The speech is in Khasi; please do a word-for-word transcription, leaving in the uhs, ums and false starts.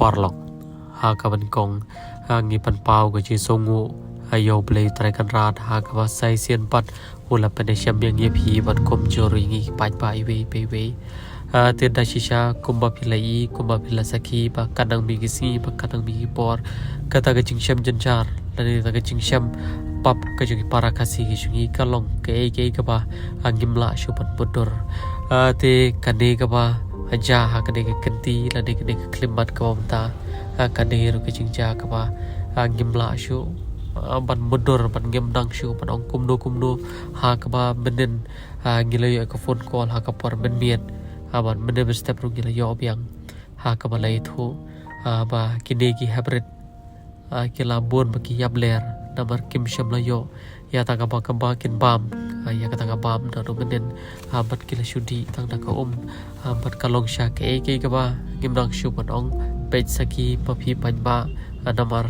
Paralok, ha kaba nyngkong, ha ngi pynpaw ka jingsngewnguh ha ïa U Blei Trai Kynrad, ha kaba sa shisien pat u la pynshem ïa ngi phi bad kumjuh ïa ngi ki paidbah iwei pa iwei. Ha, te da shisha kumba phi la i, kumba phi la sakhi, ba katno mih ki sngi, ba katno mih ki por, kata ka jingshem jynjar lane kata ka jingshem pap ka jong ki para Khasi ki jong ngi ka long kaei kaei kaba, ha, ngim lah shuh ban mutdur. Ha, te kane kaba, ha, jia ha kane ka kynti lane kane ka khyllipmat kaba mynta, ha, kane ruh ka jingjia kaba, ha, ngim lah shuh, ha, ban mutdur, ban ngim nang shuh ban ong kumno kumno, ha kaba mynnin, ha, ngi la ïoh ka phone call ha ka por mynmiet, ha, bad mynne mynstep ruh ngi la ïoh biang, ha kaba la ïathuh, ha, ba kine ki hapdeng, ha, ki la bun ba ki ïap ler namar kim shym la ïoh ïa kata kaba, kaba kin bam, ha, ïa kata ka bam naduh mynnin, ha, bad ki la shu dih tang da ka um, ha, bad ka long sha kaei kaei kaba ngim nang shuh ban ong peit sakhi pa phi paidbah, ha, namar